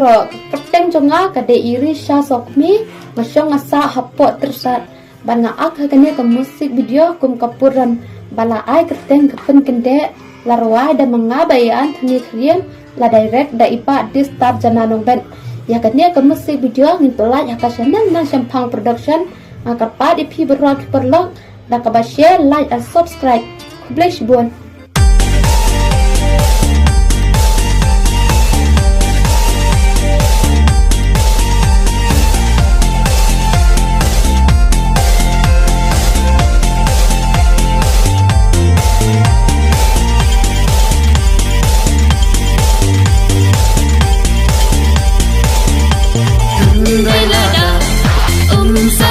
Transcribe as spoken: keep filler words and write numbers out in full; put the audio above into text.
Ka kyrteng jong nga ka dei Irisha Sokmi, nga shong nga sah hapoh Tyrsad. Bad nga act ha kane ka music video kum ka Puran ba la ai kyrteng Ka Pynkyndeh, la rwai da ma nga Baieit Anthony Khyriem, la direct da i Bah Disturb Jana Nongbet. Ïa kane ka music video ngin pynlait ha ka channel Nongshemphang Production. Nga kyrpad ïa phi baroh ki paralok da kaba share, like and subscribe. Khublei shibun. Hynrei lada ym sa